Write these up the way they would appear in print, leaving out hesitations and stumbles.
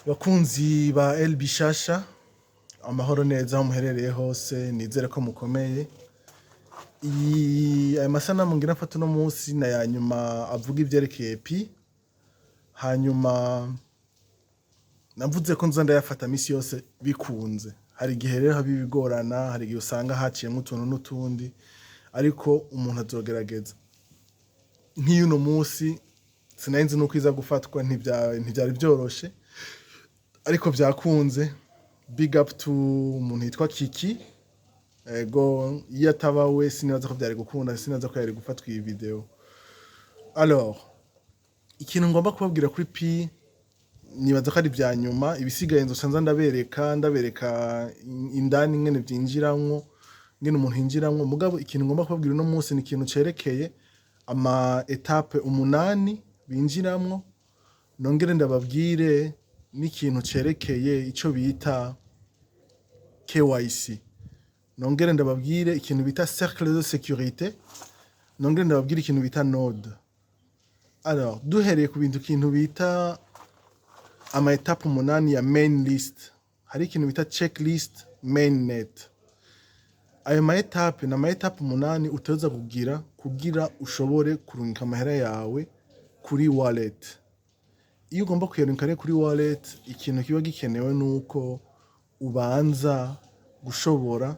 Bakunzi ba El Bishasha, amahoro neza aho muherereye hose, nizere ko mukomeye. Iyi aya masanamu ngira mfata uno munsi na ya nyuma avuga ivyerekeye Pi. Hanyuma navuze ko nza ndayafata misi yose bikunze. Hari igihe rero haba ibigorana, hari igihe usanga haciyemwo utuntu n'utundi, ariko umuntu azogerageza. Nk'iyuno munsi sinari nzi nuko iza gufatwa, ntivyari vyoroshe, ariko vyakunze. Big up to umuntu yitwa Kiki. Ego, iyo ataba we sinibaza ko vyari gukunda, sinibaza ko yari gufatwa iyi video. Alors, ikintu ngomba kubabwira kuri Pi, nibaza ko ari vya nyuma. Ibisigaye nzoca nza ndabereka indani ingene vyinjiramwo, ingene umuntu yinjiramwo. Mugabo ikintu ngomba kubabwira uno munsi ni ikintu cerekeye ama étapes 8 binjiramwo, nongere ndababwire n'ikintu cerekeye ico bita KYC, nongere ndababwire ikintu bita cercle de sécurité, nongere ndababwire ikintu bita node. Alors, duhereye ku bintu kintu bita ama étapes 8 ya main list, hari ikintu bita checklist mainnet. Ayo ma étapes ni ama étapes 8 utegerezwa kugira kugira ushobore kurungika amahera yawe kuri wallet. Iyo ugomba kuyarungika rero kuri wallet, ikintu kiba gikenewe nuko ubanza gushobora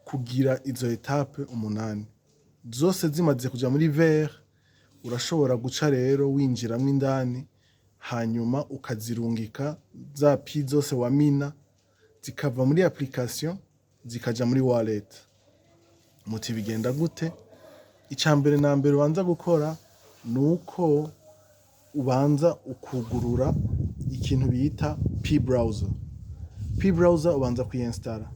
kugira izo étapes 8 zose zimaze kuja muri vert, urashobora guca rero winjiramwo indani, hanyuma ukazirungika za Pi zose wamina, zikava muri application zikaja muri wallet. Muti bigenda gute? Ica mbere na mbere ubanza gukora nuko ubanza ukugurura ikintu bita Pi Browser. Pi Browser ubanza kuyinsitara,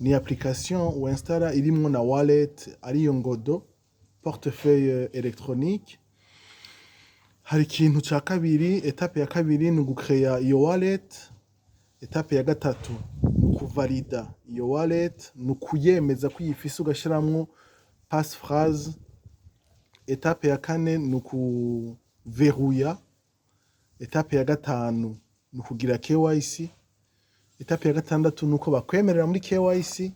ni application winstara irimwo na wallet, ariyo ngodo portefeuille électronique. Hari ikintu ca kabiri, étape ya kabiri ni ugukeya iyo wallet. Étape ya gatatu ni ukuvalida iyo wallet, ni ukuyemeza ko uyifise, ugashiramwo passphrase. Étape ya kane ni ukuveruya. Étape ya gatanu ni ukugira KYC. Étape ya gatandatu ni uko bakwemerera muri KYC.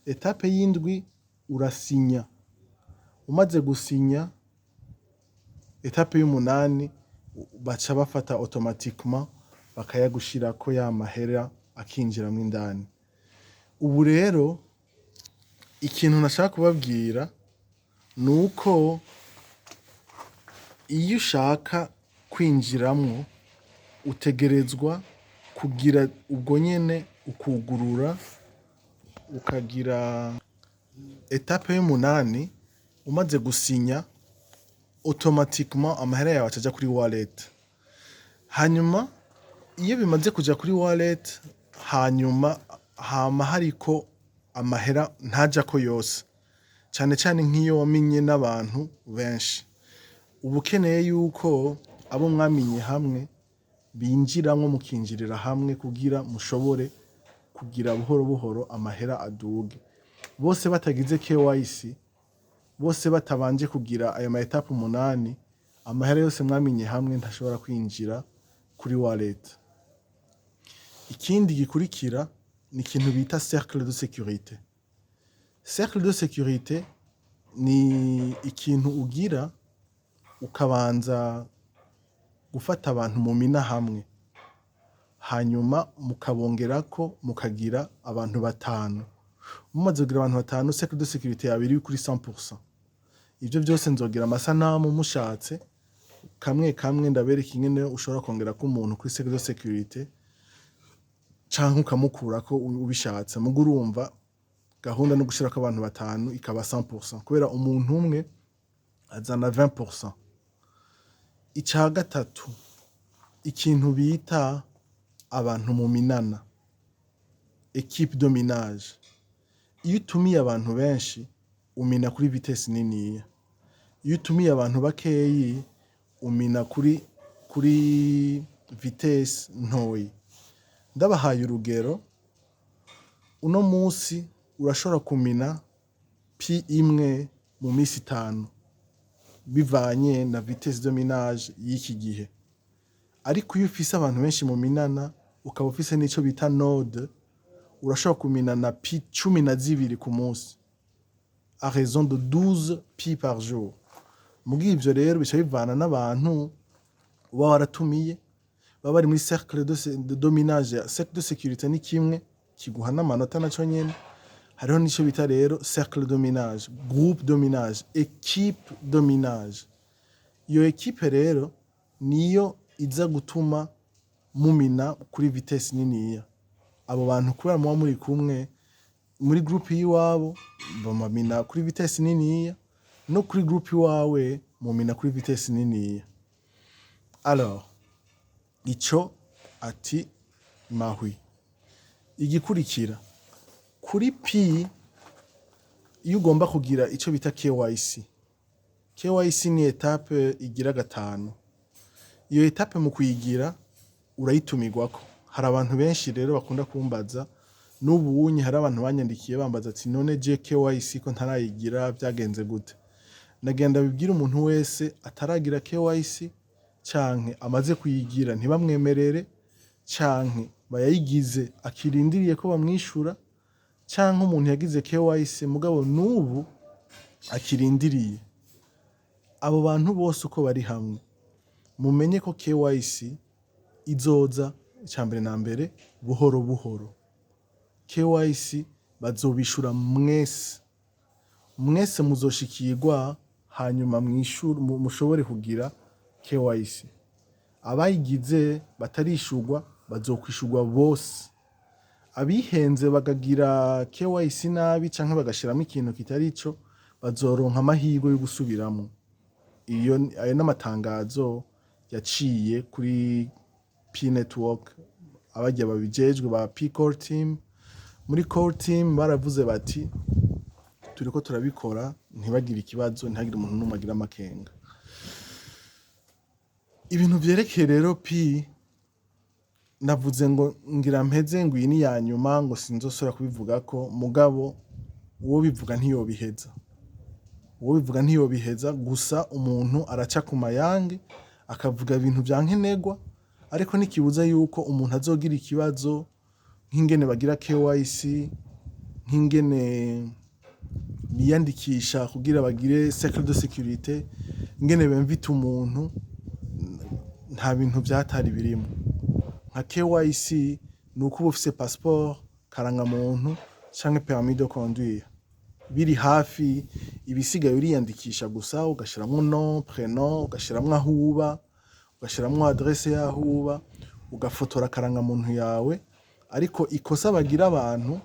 Étape y'indwi urasinya. Umaze gusinya, étape y'umunani baca bafata automatiquement bakayagushirako ya mahera akinjiramwo indani. Ubu rero ikintu nashaka kubabwira ni uko iyo ushaka kwinjiramwo utegerezwa kugira ubwo nyene ukugurura, ukagira étape y'umunani. Umaze gusinya, automatiquement amahera yawe acaja kuri wallet. Hanyuma iyo bimaze kuja kuri wallet, hanyuma hama hariko amahera ntajako yose, cane cane nk'iyo waminye n'abantu benshi, uba ukeneye yuko abo mwaminye hamwe binjiramwo, mukinjirira hamwe kugira mushobore kugira buhoro buhoro amahera aduge. Bose batagize KYC, bose batabanje kugira ayo ma étapes 8, amahera yose mwaminye hamwe ntashobora kwinjira kuri wallet. Ikindi gikurikira ni ikintu bita cercle de sécurité. Cercle de sécurité ni ikintu ugira ukabanza gufata abantu mumina hamwe, hanyuma mukabongerako, mukagira abantu batanu. Mumaze kugira abantu batanu, cercle de sécurité yawe iri kuri 100%. Ivyo vyose nzogira amasanamu, mushatse kamwe kamwe ndabereka ingene ushobora kongerako umuntu kuri cercle de sécurité canke ukamukurako ubishatse. Muga urumva, gahunda no gushirako abantu batanu ikaba 100%, kubera umuntu umwe azana 20%. Ica gatatu, ikintu bita abantu muminana, équipe de minage. Iyo utumiye abantu benshi umina kuri vitesse niniya, iyo utumiye abantu bakeyi umina kuri vitesse ntoyi. Ndabahaye urugero, uno musi urashobora kumina Pi imwe mu misi 5, bivanye na vitesse de minage y'iki gihe. Ariko iyo ufise abantu benshi mu minana, ukaba ufise n'ico bita node, urashobora kuminana Pi 12 ku munsi, à raison de 12 Pi par jour. Mugi ivyo rero bica bivana n'abantu uba waratumiye baba bari muri cercle de minage. Cercle de sécurité ni kimwe kiguha n'amanota naco nyene. Hariho n'ico bita rero cercle de minage, groupe de minage, équipe de minage. Iyo équipe rero niyo iza gutuma mumina kuri vitesse niniya. Abo bantu, kubera muba muri kumwe muri groupe y'iwabo, bamamina kuri vitesse niniya, no kuri groupe iwawe mumina kuri vitesse niniya. Alors ico ati mahwi. Igikurikira kuri Pi, iyo ugomba kugira ico bita KYC, KYC ni étape igira gatanu. Iyo étape mu kuyigira urayitumirwako. Hari abantu benshi rero bakunda kumbaza n'ubu unye, hari abantu banyandikiye bambaza ati: "None je KYC ko ntarayigira, vyagenze gute?" Nagenda bibwira umuntu wese ataragira KYC, canke amaze kuyigira ntibamwemerere, canke bayayigize akirindiriye ko bamwishura, canke umuntu yagize KYC mugabo n'ubu akirindiriye. Abo bantu bose uko bari hamwe, mumenye ko KYC izoza icambere na mbere buhoro buhoro. KYC bazobishura mwese, mwese muzoshikirwa, hanyuma mwishure mushobore kugira KYC. Abayigize batarishurwa bazokwishurwa bose. Abihenze bakagira KYC nabi canke bagashiramwo ikintu kitari ico, bazoronka amahirwe yo gusubiramwo. Iyo ayo n'amatangazo yaciye kuri Pi Network, abarya babijejwe ba Pi Core Team. Muri Core Team baravuze bati: "Turiko turabikora, ntibagire ikibazo, ntihagire umuntu n'umwe agira amakenga." Ibintu vyerekeye rero Pi, navuze ngo ngira mpeze, ngo iyi ni iya nyuma, ngo sinzosubira kubivugako, mugabo uwo bivuga ntiyobiheza, uwo bivuga ntiyobiheza. Gusa umuntu araca ku mayange akavuga ibintu vya nkenerwa, ariko ntikibuza yuko umuntu azogira ikibazo nk'ingene bagira KYC, nk'ingene biyandikisha kugira bagire cercle de sécurité, ingene bemvita umuntu. Nta bintu vyatari birimwo. Nka KYC ni uko uba ufise passeport, karangamuntu canke permis de conduire biri hafi. Ibisigaye uriyandikisha gusa, ugashiramwo nom, prénom, ugashiramwo aho uba, ugashiramwo adresse y'aho uba, ugafotora karangamuntu yawe. Ariko ikosa bagira abantu,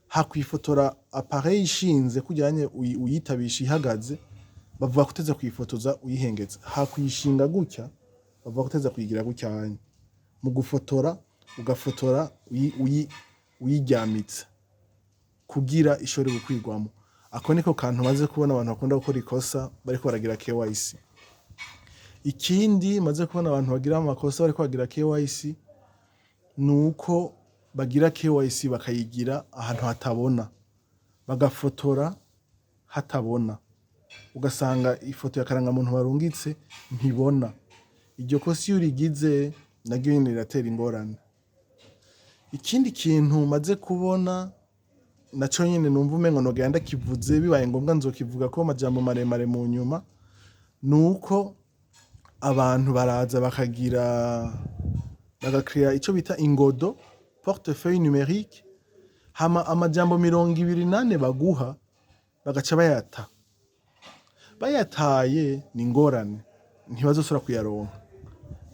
hakwifotora appareil ishinze kugira uyitabisha ihagaze, bavuga kuteza kuyifotoza uyihengetse. Hakuyishinga gutya, bavuga kuteza kuyigira gutyanya. Mu gufotora ugafotora uyiryamitse kugira ishobore gukwirwamo. Ako niko kantu maze kubona abantu bakunda gukora ikosa bariko baragira KYC. Ikindi maze kubona abantu bagira amakosa bariko bagira KYC, ni uko bagira KYC bakayigira ahantu hatabona, bagafotora hatabona, ugasanga ifoto ya karangamuntu barungitse ntibona. Iryo kosa iyo urigize naryo nyene riratera ingorane. Ikindi kintu maze kubona naco nyene numva umengo nogenda ndakivuze, bibaye ngombwa nzokivuga ko amajambo maremare mu nyuma, nuko abantu baraza bakagira, bagakrea ico bita ingodo, portefeuille numérique, hama amajambo 24 baguha bagaca bayata. Bayataye ni ingorane, ntibazosubira kuyaronka.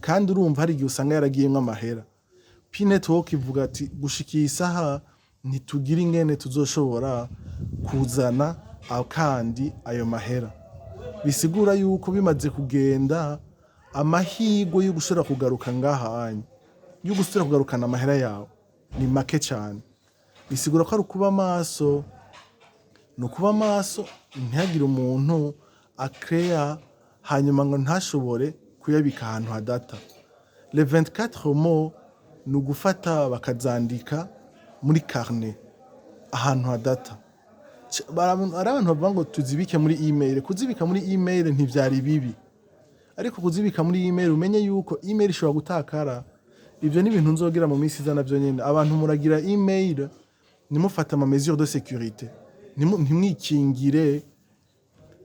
Kandi urumva hari igihe usanga yaragiyemwo amahera. Pi Network ivuga ati: "Gushika iyi saha ntitugira ingene tuzoshobora kuzana akandi ayo mahera." Bisigura yuko bimaze kugenda, amahirwe yo gushobora kugaruka ngaha anye, yo gusubira kugarukana amahera yawe, ni make cane. Bisigura ko ari ukuba maso, ni ukuba maso, ntihagire umuntu akreya hanyuma ngo ntashobore kuyabika ahantu hadata. Les 24 mots ni ugufata bakazandika muri carnet ahantu hadata. Hari abantu bavuga ngo tuzibike muri email. Kuzibika muri email ntivyari bibi. Ariko kuzibika muri email, umenye yuko email ishobora gutakara. Ivyo ni ibintu nzogira mu minsi iza navyo nyene. Abantu muragira email, ntimufate ama mesures de sécurité, ntimwikingire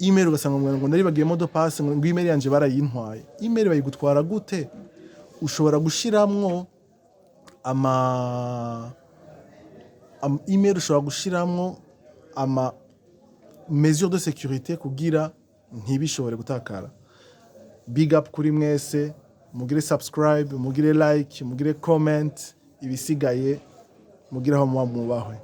email, ugasanga ngo naribagiye mot de passe, ngo email yanje barayintwaye. Email bayigutwara gute? Ushobora gushiramwo ama email, ushobora gushiramwo ama mesures de sécurité kugira ntibishobore gutakara. Big up kuri mwese. Mugire subscribe, mugire like, mugire comment, ibisigaye mugire aho muba mwubahwe.